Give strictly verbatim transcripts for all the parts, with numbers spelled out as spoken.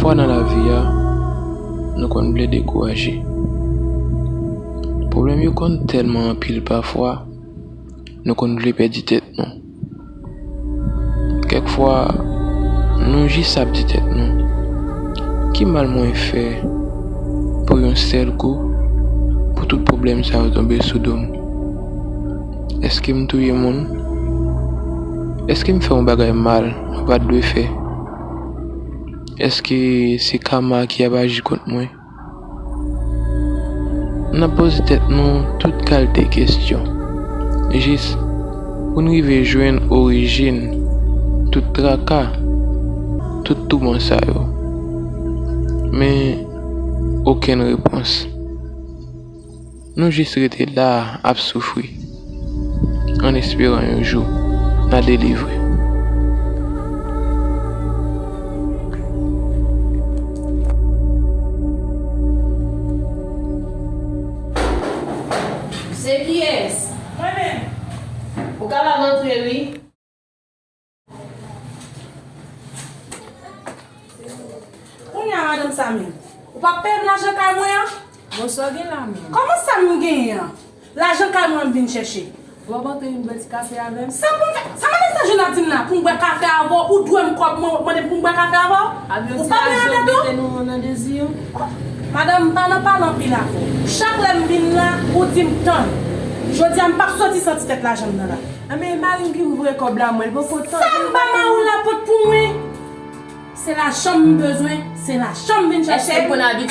Pafwa nan lavi a, nou konn vle dekouraje. Pwoblèm yo konn tèlman anpil pafwa, nou konn vle pèdi tèt nou. Kèk fwa, nou jis ap di tèt nou, "Ki mal mwen fè pou yon sèl kou, pou tout pwoblèm sa yo tonbe sou do m? Èske m touye moun? Èske m fè yon bagay mal mwen pa t dwe fè? Èske se kama ki ap aji kont mwen?" N ap poze tèt nou tout kalite kesyon, jis pou n rive jwenn orijin tout traka, tout touman sa yo. Men, okenn repons. Nou jis rete la a ap soufri, an esperan yon jou n a delivre. Se kiyès? Mwen menm. Ou kapab antre, wi. Kounye a, madanm Samy, ou p ap peye m lajan kay mwen an? Bon, sa w gen la menm? Kòman sa m genyen an? Lajan kay mwen an m vin chèche. Bon, w ap antre vin bwè ti kafe avè m? Sa pou m fè? Sa madanm Samy ap di m la? Pou m bwè kafe avè w? Ou dwe m kòb mwen, ou mande m pou m bwè kafe avè w? Ou pa wè nan tèt ou? Madanm, m pa nan pale anpil avè w. Chak lè m vin la, ou di m tann. Jodi a, m p ap soti san ti tèt lajan m nan la. Enben, e mari m ki pou voye kòb la, mwen, li poko tann. Sa m ba mari w la pot pou mwen? Se lajan m bezwen, se lajan m vin chèche,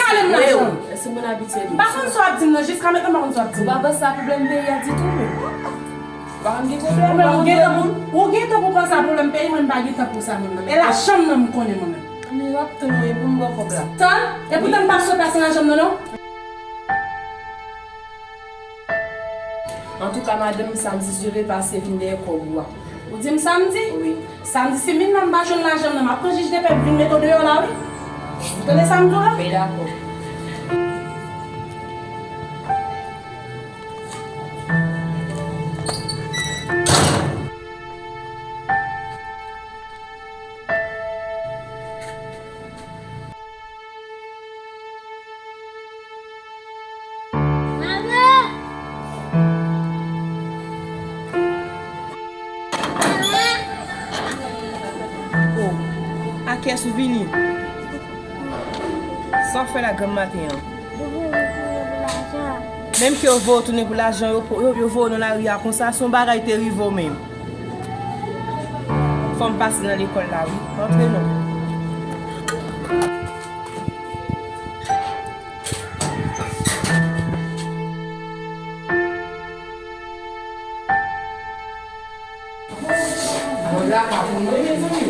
kale m lajan m. Èske m konn abitye? Èske m konn abitye? M pa konn sa w ap di m nan, jiska mentnan m pa konn sa w ap di m nan. Ou pa panse a pwoblèm peyi a ditou menm? Ou pa konn gen pwoblèm, ou pa konn gen tan pou, ou gen tan pou panse a pwoblèm peyi, mwen m pa gen tan pou sa menm nan. E lajan m nan m konnen mwen menm. Anben, w ap tann wi pou m ba w kòb la. Tann? Epoutan m p ap sot la san lajan m nan non. Antouka, madanm, samdi, si Dye vle, pase vin dèyè kòb ou a. Ou di m samdi? Wi. Samdi, si m vin la, m pa jwenn lajan m nan, m ap pran jij depè vin mete w deyò la, wi. Ou tande sa m di w la? Wi, dakò. Oh, a kiyès ou vini? Sa w fè la granm maten an? Menm ke yo voye w tounen pou lajan, yo, yo, yo voye w nan lari a konsa, se yon bagay te rive w menm. Fò m pase nan lekòl la, wi. Antre non. Mwen la pa pou mwen, mezanmi.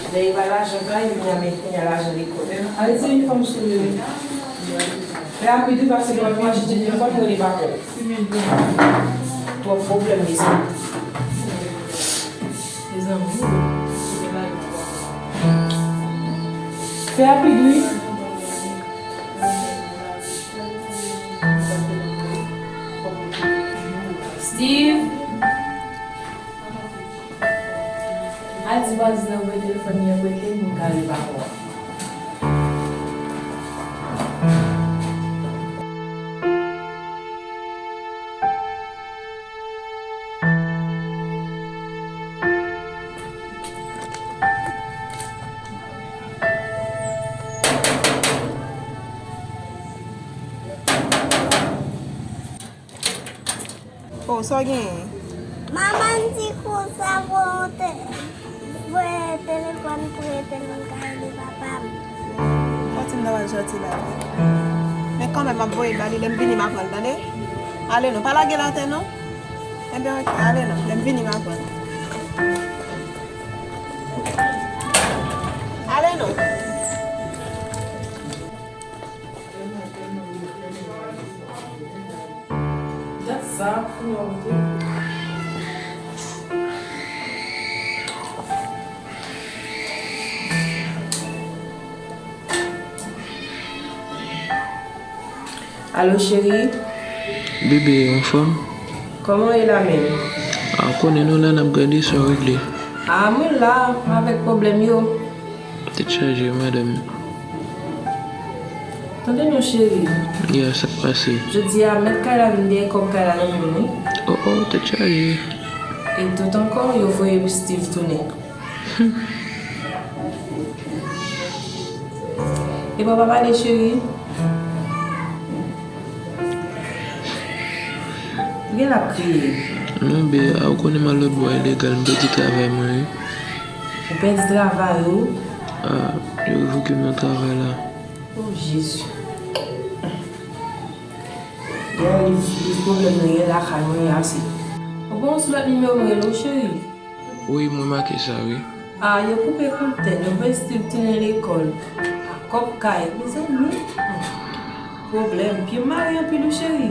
Lè yo ba lajan kay, yo vin ap met kounye a lajan lekòl. Ale, se yon fanm sou yo. Rapid wi, paske mwen pa achte yon fanm mwen li pa kò. Twòp pwoblèm, mezanmi. Mezanmi. Fè rapid wi. Steve. Al di vwazin nan voye telefòn li an prete m pou m ka rele papa w. Oh, sa w genyen? Manman di konsa voye te-, voye telefòn prete m, m ka rele papa m. Fò ti m nan wè l sòti la wi. Men kanmenm, m ap voye ba li, lè m vini, m a pran l, tande? Ale non, pa lage l atè non. Enben, oke, ale non, lè m vini, m a pran l. Ale non. Dat sa ap fini ap wote. Alo, cheri. Bebe, anfòm? Kòman w ye la menm? A, ou konnen nou la, n ap gade sa w regle. A, mwen la, avèk pwoblèm yo. Tèt chaje, madanm. Tande non, cheri. Yeah, sa k pase? Jodi a, mèt kay la vin dèyè kòb kay la nan men m, wi. Oh, oh, tèt chaje. E tout ankò, yo voye Steve tounen. E papa pale, cheri. Ou gen l ap kriye. Non, be, a, ou konnen m al lòt bò ilegal, m pèdi travay mwen, wi. Ou pèdi travay ou? A, yo revoke m nan travay la. Oh, Jezi. Bon, li, li pwoblèm nou ye lakay mwen ase. Ou bon, sou lòt nimewo m rele w, cheri? Wi, mwen make sa, wi. A, yo koupe kont tèt, yo voye Steve tounen lekòl. A, kòb kay, mezanmi. Pwoblèm, pye m mare anpil wi, cheri.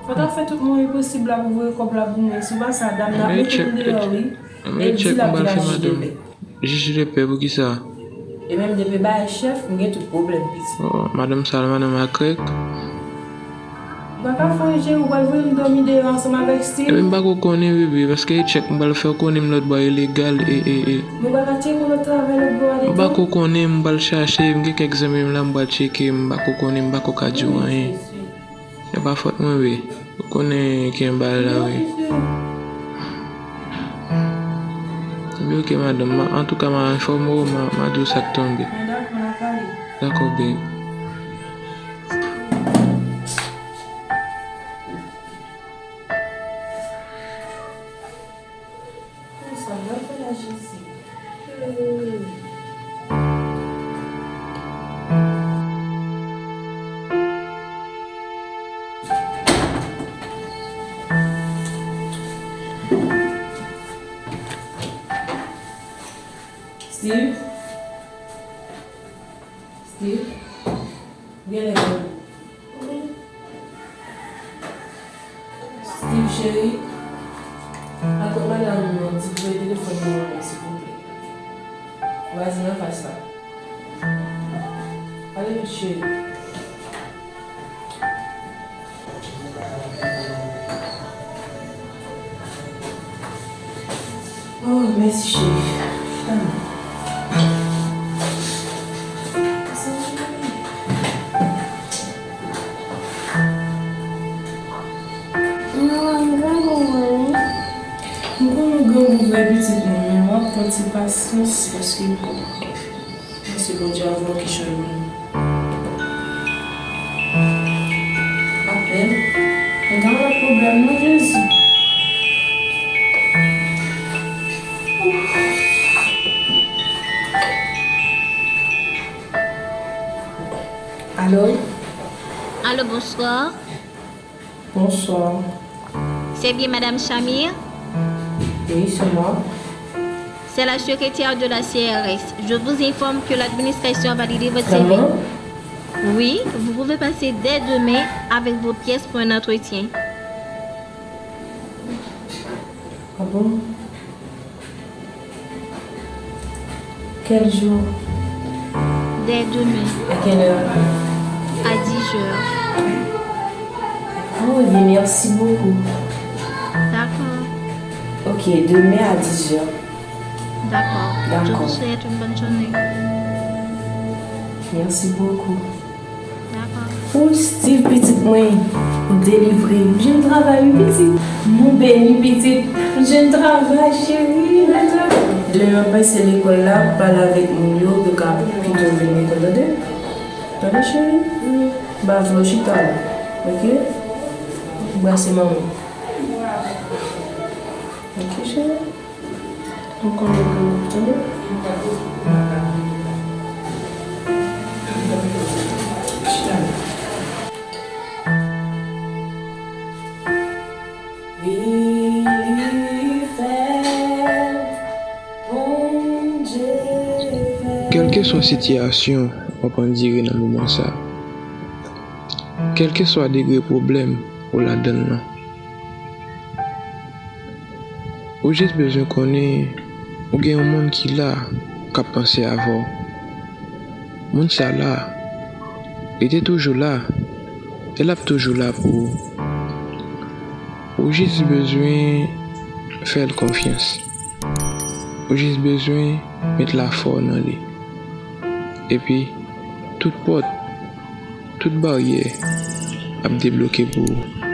Fò ta fè tout mwayen posib la pou voye kòb la pou mwen. Si w pa sa, dam nan ap mete m deyò, wi. E l di l ap vin aji de pè. Jij de pè, poukisa? E menm depi bay chèf, m gen tout pwoblèm, pitit. Oh, madanm sa, madanm a krèk. Ou pa ka fè anyen, cheri, ou pral voye m dòmi deyò ansanm avèk Steve? Ebyen, m pa ko konnen, bebe, paske e tchèk m pral fè, ou konnen m lòt bò ilegal, e, e, e. Nou pa ka tcheke yon lòt travay lòt bò a detan? M pa ko konnen, m pral chache, m gen kèk zanmi m la, m pral tcheke, m pa ko konnen, m pa ko ka di w anyen. E pa fòt mwen vre. Ou konnen kenbe bagay la vre. Ebyen, oke, madanm. Ma, antouka, m a enfòme w, m a, m a di w sa k tonbe. Dakò, babe. Sa m pral fè la, Jezi? Steve? Steve? Genlè gen. Steve cheri, al kot madanm ou an, di l voye telefòn nan ban mwen, silvouplè. Vwazin anfas la. Ale vit, cheri. Oh, mèsi, cheri. Chita non. Non, m grangou vre, wi. M konnen w grangou vre, pitit mwen, men w ap pran ti pasyans, paske Mèsi Bondye avè w ki jwenn mwen. Apèl. Gen yon lòt pwoblèm non, Jezi. Alo? Allô, bonsoir. Bonsoir. C'est bien Madame Chamir? Oui, c'est moi. C'est la secrétaire de la C R S. Je vous informe que l'administration a validé votre C V. Vraiment? Oui, vous pouvez passer dès demain avec vos pièces pour un entretien. Ah bon? Quel jour? Dès demain. À quelle heure? À dix heures. Oh, eh bien, merci beaucoup. D'accord. Ok, demain à dix heures. D'accord. D'accord. Je vous souhaite une bonne journée. Merci beaucoup. Dakò. Wouy, Steve, pitit mwen, ou delivre. M jwenn travay, wi, pitit. Nou beni, pitit. M jwenn travay, cheri, m jwenn travay. Demen, m ap pase lekòl la, pale avèk moun yo, yo ka pito vin lekòl, tande? Tande, cheri? M pa vle w chita la, oke? Brase manman. Oke, cheri? Ou konnen pou tande. Kèlkeswa sitiyasyon w ap andire nan moman sa, kèlkeswa degre pwoblèm ou ladan l lan, ou jis bezwen konnen ou gen yon moun ki la, k ap panse avè w. Moun sa la, li te toujou la, e l ap toujou la pou ou. Ou jis bezwen fè l konfyans. Ou jis bezwen met lafwa w nan li. Epi, tout pòt Tout baryè ap debloke pou ou.